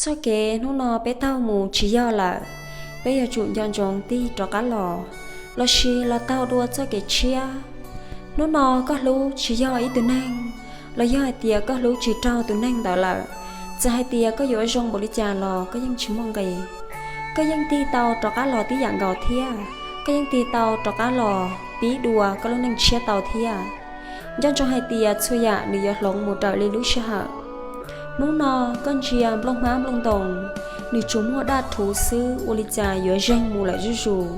Txoj kev hnub no peb taug mus tsis yog lawm, peb yuav tsum nco ntsoov tig rov qab los, los sis los taug dua txoj kev tshiab. Hnub no koj hlub tsis yog ib tug neeg, los yog hais tias koj hlub tsis raug tus neeg ntawd lawm, txawm hais tias koj yuav zoo npaum li cas los koj yeej tsis muaj nqis. Koj yeej tig tau rov qab los tib yam nkaus thiab, koj yeej tig tau rov qab los pib dua koj lub neej tshiab tau thiab. Nco ntsoov hais tias txhua yam nws yuav hloov mus raws li lub sij hawm. Hnub no koj ntsia nplooj hmab nplooj ntoos, nws tsuas muaj daj rhuv xwb, ua li cas yuav zeeg mus lawm zuj zus.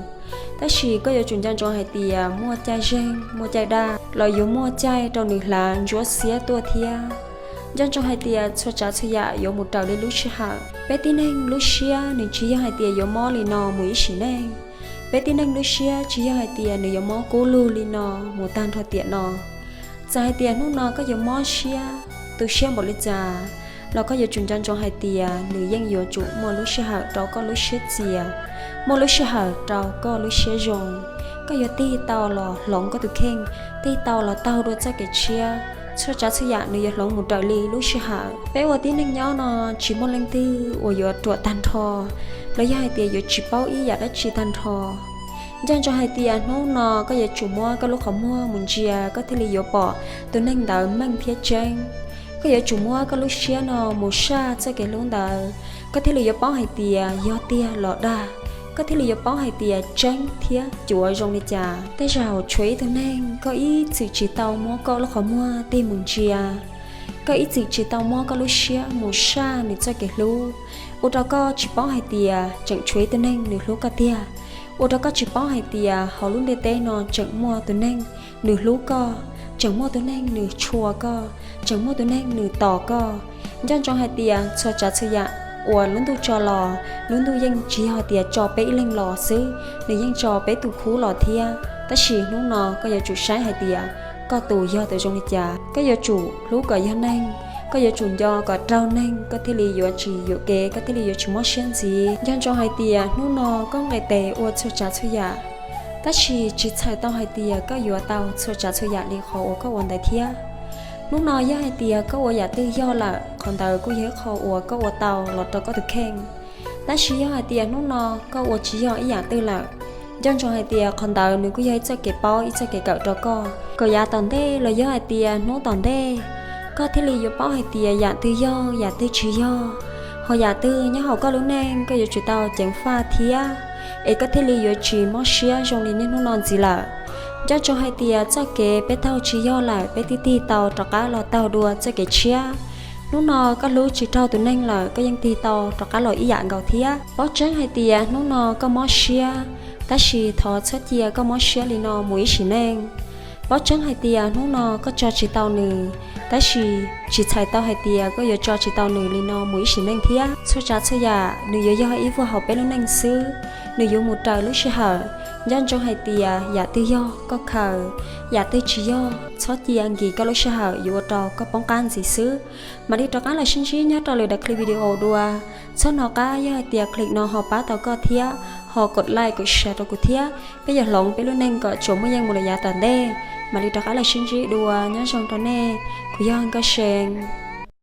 Tab sis koj yuav tsum nco ntsoov hais tias muaj caij zeeg muaj caij daj, los yuav muaj caij rau nws hlav ntsuab xiab tuaj thiab. Nco ntsoov hais tias txhua tsav txhua yam yuav mus raws li lub sij hawm. Peb tib neeg lub siab nws tsis yog hais tias yuav mob li no mus ib sim neej. Peb tib neeg lub siab tsis yog hais tias nws yuav mob kub lug li no mus tag nrho tiam no. Txawm hais tias hnub no koj yuav mob siab, tu siab npaum li cas, los koj yuav tsum nco ntsoov hais tias nws yeej yuav tsum muaj lub sij hawm rau koj lub siab txias, muaj lub sij hawm rau koj lub siab zoo. Koj yuav tig tau los hloov koj tus kheej, tig tau los taug dua txoj kev tshiab. Txhua tsav txhua yam nws yuav hloov mus raws li lub sij hawm. Peb ua tib neeg nyob no tsis muaj leej twg uas yuav ruam tag nrho, los yog hais tias yuav tsis paub ib yam dab tsi tag nrho. Nco ntsoov hais tias hnub no koj yuav tsum muab koj lub qhov muag mus ntsia, koj thiaj li yuav pom tus neeg ntawd meej thiab tseeb. Koj yuav tsum muab koj lub siab no mus saj txoj kev hlub ntawd, koj thiaj li yuav paub hais tias yog tiag los dag, koj thiaj li yuav paub hais tias tseeb thiab cuav zoo li cas. Tej zaum tshuav ib tug neeg koj ib txwm tsis tau muab koj lub qhov muag tig mus ntsia, koj ib txwm tsis tau muab koj lub siab mus saj nws txoj kev hlub, ua rau koj tsis paub hais tias tseem tshuav ib tug neeg nws hlub koj tiag, ua rau koj tsis paub hais tias hauv lub ntiaj teb no tseem muaj tus neeg nws hlub koj, tseem muaj tus neeg nws tshua koj, tseem muaj tus neeg nws tos koj. Nco ntsoov hais tias txhua tsav txhua yam uas lub ntuj tso los, lub ntuj yeej tsis yog tias tso peb ib leeg los xwb, nws yeej tso peb tus khub los thiab. Tab sis hnub no koj yuav tsum saib hais tias koj tus yog tus zoo li cas. Koj yuav tsum hlub kom yog neeg, koj yuav tsum nco kom raug neeg, koj thiaj li yuav tsis yuam kev, koj thiaj li yuav tsis mob siab ntxiv. Nco ntsoov hais tias hnub no koj nqis tes ua txhua tsav txhua yam, tab sis tsis txhais tau hais tias koj yuav tau txhua tsav txhua yam li qhov uas koj ua ntawd thiab. Hnub no yog hais tias koj ua yam twg yog lawm, qhov ntawd kuj yog ib qho uas koj ua tau los rau koj tus kheej. Tab sis yog hais tias hnub no koj ua tsis yog ib yam twg lawm, nco ntsoov hais tias qhov ntawd nws kuj yog ib txoj kev paub, ib txoj kev kawm rau koj, kom yav tom ntej los yog hais tias hnub tom ntej, koj thiaj li yuav paub hais tias yam twg yog, yam twg tsis yog, ho yam twg nyob hauv koj lub neej koj yuav tsum tau ceev faj thiab, es koj thiaj li yuav tsis mob siab zoo li niaj hnub no ntxiv lawm. Nco ntsoov hais tias txoj kev peb taug tsis yog lawm, peb twb tig tau rov qab los taug dua txoj kev tshiab. Hnub no koj hlub tsis raug tus neeg lawm, koj yeej tig tau rov qab los ib yam nkaus thiab. Paub tseeb hais tias hnub no koj mob siab, tab sis thov txhob cia koj mob siab li no mus ib sim neej. Paub tseeb hais tias hnub no koj tso tsis tau nws, tab sis tsis txhais tau hais tias koj yuav tso tsis tau nws li no mus ib sim neej thiab. Txhua tsav txhua yam nws yuav yog ib vuag hauv peb lub neej xwb, nws yuav mus raws lub sij hawm. Nco ntsoov hais tias yam twg yog koj khaws, yam twg tsis yog txhob cia, nkim koj lub sij hawm yuav ua rau koj poob qab ntxiv xwb. Mam li rov qab los sib ntsib nyob rau lwm daim clip video dua. Txhob hnov qab yog hais tias clip no ho pab tau koj thiab, ho kom like kom share rau kuv thiab, peb yuav hloov peb lub neej kom tsuas muaj yeej mus lawm yav tom ntej. Mam li rov qab los sib ntsib dua, nyob zoo rau nej, kuv yog Nkauj See.